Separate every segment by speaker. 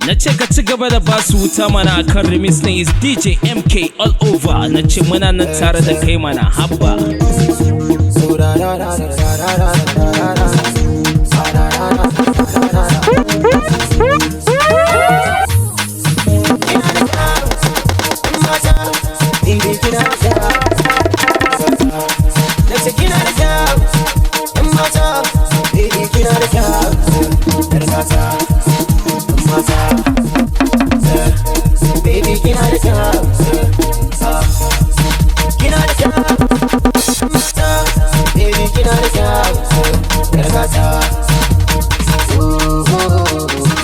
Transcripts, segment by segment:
Speaker 1: Na ce ka ci gaba da basu wuta mana akan remix ne. Is DJ MK all over. Na ce muna nan tare da kai mana, habba.
Speaker 2: So da da da da da da da da da da da da da. Kina da kyau, mata, baby, kina da kyau. Na ce kina da kyau, yan mata, baby, kina da kyau. Yar gata, yan mata, baby, kina da kyau. Kina da kyau, mata, baby, kina da kyau. Yar gata. Ooh.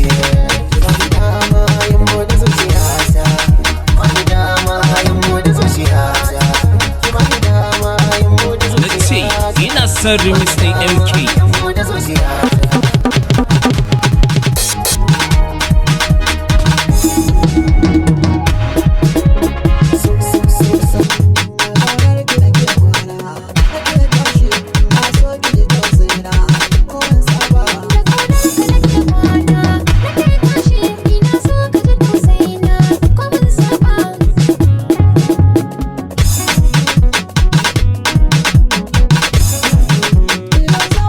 Speaker 2: Ki bani dama yin bude zuciyata. Bani dama yin bude zuciyata. Ki bani dama yin bude
Speaker 1: Na ce
Speaker 2: zuciyata.
Speaker 1: ina son remix ɗin MK.
Speaker 2: Yin bude zuciyata.
Speaker 3: Da ƙaunar ka nake kwana, nake tashi, ina so ka ji tausayina, ko mun saba.
Speaker 4: Idan za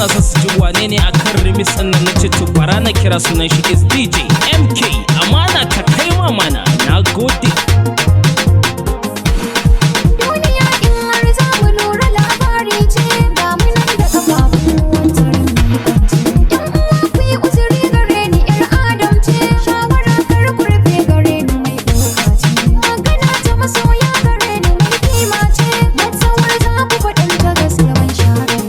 Speaker 1: suna son su ji wane ne akan remix din nan. Nace to bara na kira sunan shi, is DJ MK. Amana ta kai ma mana. Na gode.
Speaker 3: Duniya in har za mu lura labari ce, ga mu nan da ƙafafu wantarin mu kwance. Yan uwa, ku yi uzuri gare ni, 'yar Adam ce, shawara kar ku rufe gare ni, mai ɗauka ce. Magana ta masoya gare ni mai kima ce, matsawar za ku faɗin ta gaske ban sharewa.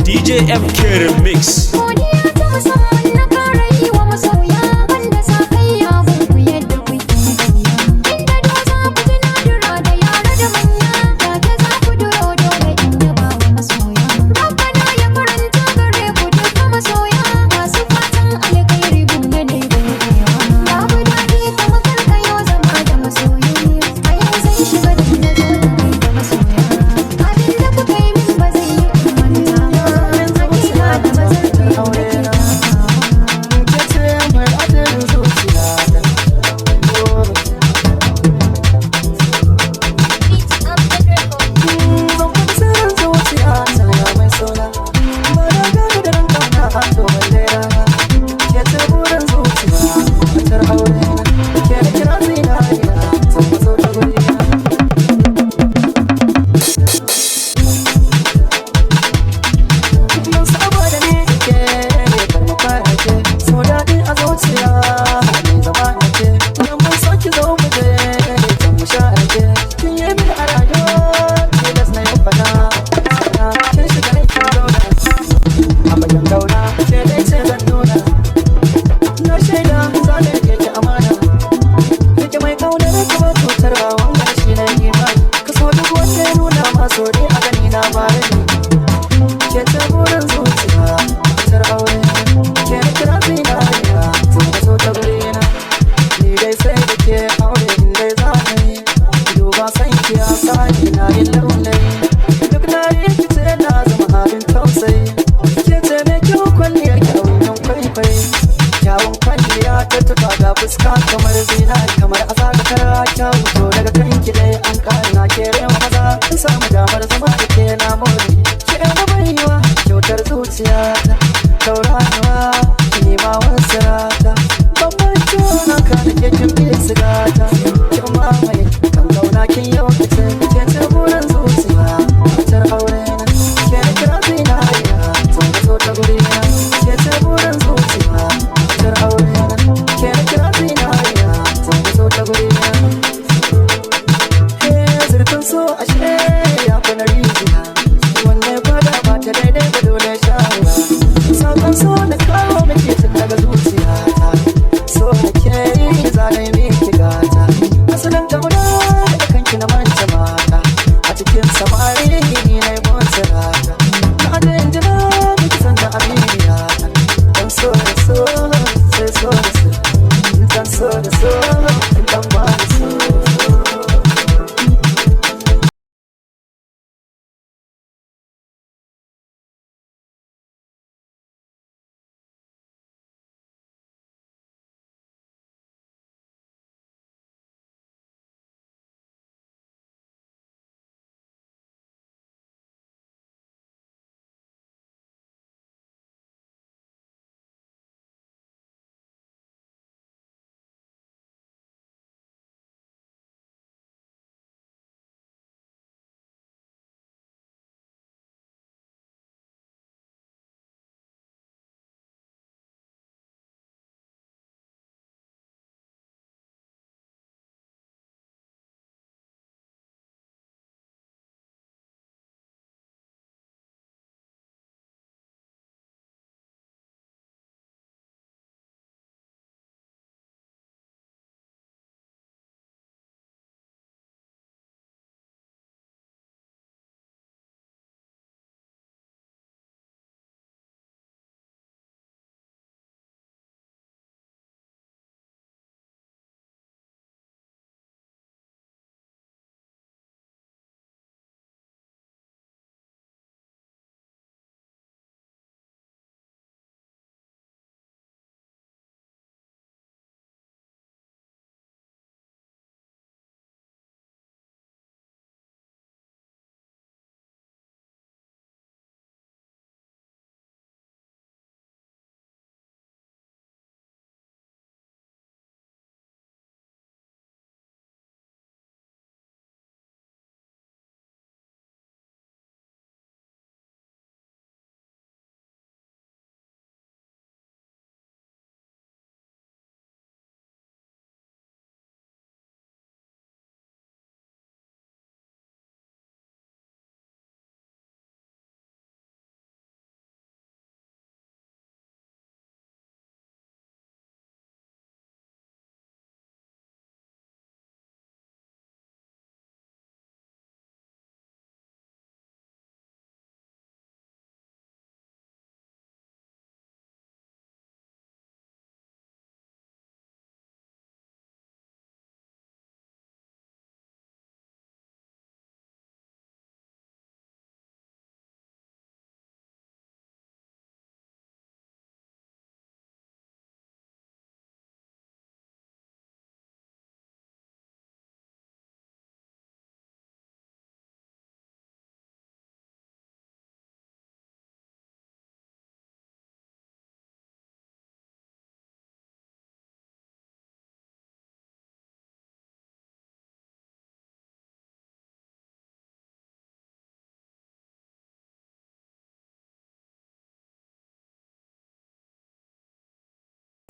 Speaker 4: DJ MK Remix.
Speaker 3: Godiya ta musamman na kara yi wa masoya, wanda sa kai ya ku yadda kuke gayya. Inda do za ku ji na dura da yara da manya, take za ku duro dole in yaba wa masoya. Rabbana ya faranta gare ku duka masoya, masu fatan alkhairi guna dai godewa. Babu daɗi kamar karkayo zama da masoyi, a yau zai shiga duk na zo da kai da masoya. Abin da kuka yi min ba zai yi in manta ba, hakika da ba zan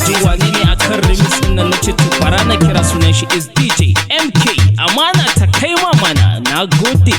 Speaker 1: Ji wane ne akan remix din nan? Nace to bara na kira sunan shi, is DJ MK. Amana ta kai ma mana. Na gode.